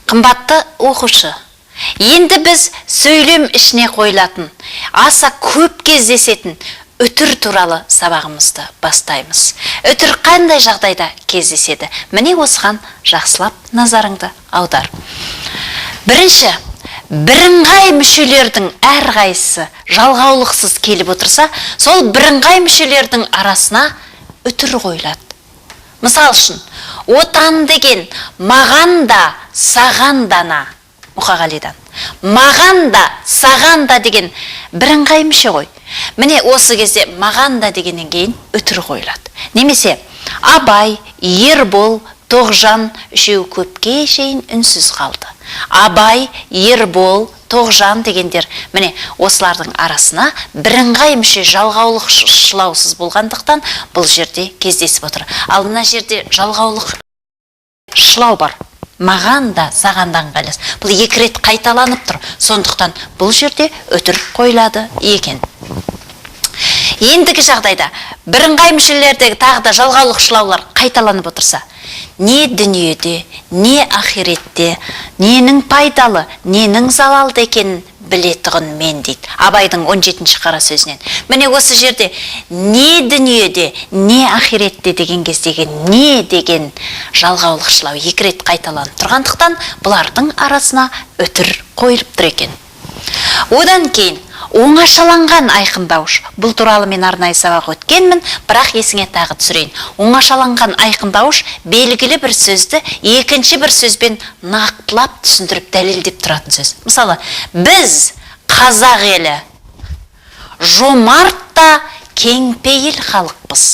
Қымбатты оқушы, енді біз сөйлем ішіне қойылатын, аса көп кездесетін үтір туралы сабағымызды бастаймыз. Үтір қандай жағдайда кездеседі? Міне, осыған жақсылап назарыңды аудар. Бірінші, бірыңғай мүшелердің әрқайсысы жалғаулықсыз келіп отырса, сол бірыңғай мүшелердің арасына үтір қойылады. Мысал үшін, отан деген маған да, саған да ана, Мұқағалидан. Маған да, саған да деген бірыңғай мүше ғой. Міне, осы кезде маған да дегеннен кейін үтір қойылады. Немесе Абай, Ербол, Тоғжан үшеуі көпке шейін үнсіз қалды. Абай, Ербол, Тоғжан дегендер, міне, осылардың арасына бірыңғай мүше жалғаулық шылаусыз болғандықтан, бұл жерде кездесіп отыр. Ал мына жерде жалғаулық шылау бар. Маған да, саған да ыңғайлас. Бұл екі рет қайталанып тұр. Сондықтан бұл жерде үтір қойылады екен. Ендігі жағдайда бірыңғай мүшелердегі тағы да жалғаулық шылаулар қайталанып отырса, не дүниеде, не ақиретте, ненің пайдалы, ненің залалды екенін білетұғын мен, дейді Абайдың 17-ші қара сөзінен. Міне, осы жерде не дүниеде, не ақиретте деген кездегі не деген жалғаулық шылау екі рет қайталанып тұрғандықтан, бұлардың арасына үтір қойылып тұр екен. Одан кейін оңашаланған айқындауыш. Бұл туралы мен арнайы сабақ өткенмін, бірақ есіңе тағы түсірейін. Оңашаланған айқындауыш белгілі бір сөзді екінші бір сөзбен нақтылап түсіндіріп, дәлелдеп тұратын сөз. Мысалы, біз, қазақ елі, жомарт та кеңпейіл халықпыз.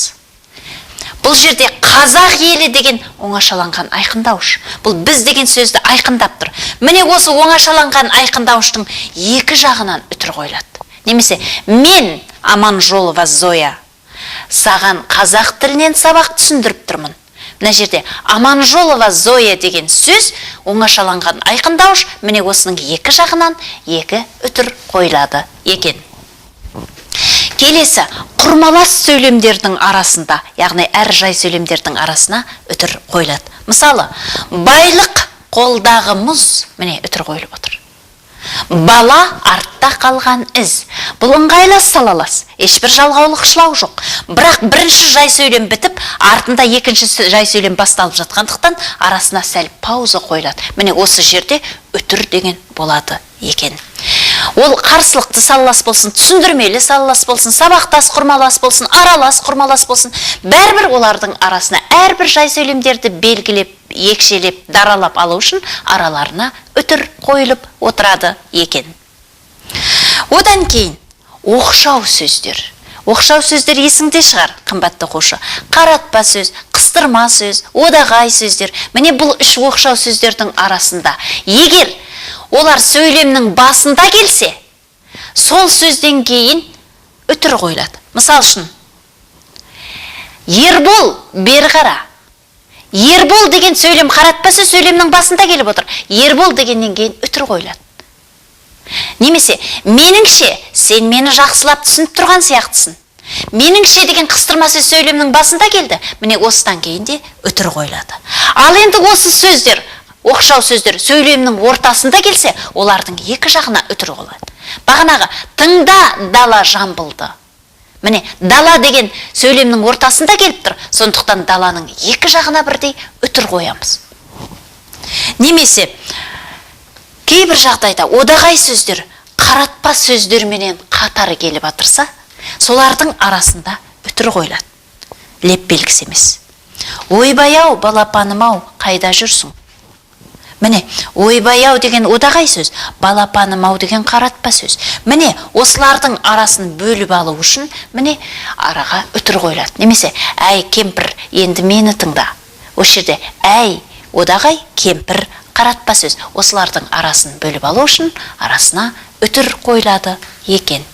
Бұл жерде қазақ елі деген оңашаланған айқындауыш. Бұл біз деген сөзді айқындап тұр. Міне, осы оңашаланған айқындауыштың екі жағынан үтір қойылады. Немесе мен, Аманжолова Зоя, саған қазақ тілінен сабақ түсіндіріп тұрмын. Мына жерде Аманжолова Зоя деген сөз оңашаланған айқындауыш. Міне, осының екі жағынан екі үтір қойылады екен. Келесі құрмалас сөйлемдердің арасында, яғни әр жай сөйлемдердің арасына үтір қойылады. Мысалы, байлық қолдағы мұз, міне, үтір қойылып отыр. Бала артта қалған із. Бұл ыңғайлас, салалас, ешбір жалғаулық шылау жоқ. Бірақ бірінші жай сөйлем бітіп, артында екінші жай сөйлем басталып жатқандықтан, арасына сәл пауза қойылады. Міне, осы жерде үтір деген болады екен. Ол қарсылықты салалас болсын, түсіндірмелі салалас болсын, сабақтас құрмалас болсын, аралас құрмалас болсын, бәрібір олардың арасына әрбір жай сөйлемдерді белгілеп, екшелеп, даралап алу үшін араларына үтір қойылып отырады екен. Одан кейін оқшау сөздер. Оқшау сөздер есіңде шығар, қымбатты оқушы. Қаратпа сөз, қыстырма сөз, одағай сөздер. Міне, бұл үш оқшау сөздердің арасында егер олар сөйлемнің басында келсе, сол сөзден кейін үтір қойылады. Мысал үшін, Ербол, бері қара. Ербол деген сөйлем қаратпа сөз, сөйлемнің басында келіп отыр. Ербол дегеннен кейін үтір қойылады. Немесе меніңше, сен мені жақсылап түсініп тұрған сияқтысың. Меніңше деген қыстырма сөз сөйлемнің басында келді. Міне, осыдан кейін де үтір қойылады. Ал енді осы сөздер, оқшау сөздер сөйлемнің ортасында келсе, олардың екі жағына үтір қойылады. Бағанағы тыңда, дала, Жамбылды. Міне, дала деген сөйлемнің ортасында келіп тұр. Сондықтан даланың екі жағына бірдей үтір қоямыз. Немесе кейбір жағдайда одағай сөздер қаратпа сөздерменен қатар келіп жатырса, солардың арасында үтір қойылады. Леп белгісі емес. Ойбай ау, балапаным ау, қайда жүрсің? Міне, ойбай ау деген одағай сөз, балапаным ау деген қаратпа сөз. Міне, осылардың арасын бөліп алу үшін, міне, араға үтір қойылады. Немесе әй, кемпір, енді мені тыңда. Осы жерде әй одағай, кемпір қаратпа сөз. Осылардың арасын бөліп алу үшін арасына үтір қойылады екен.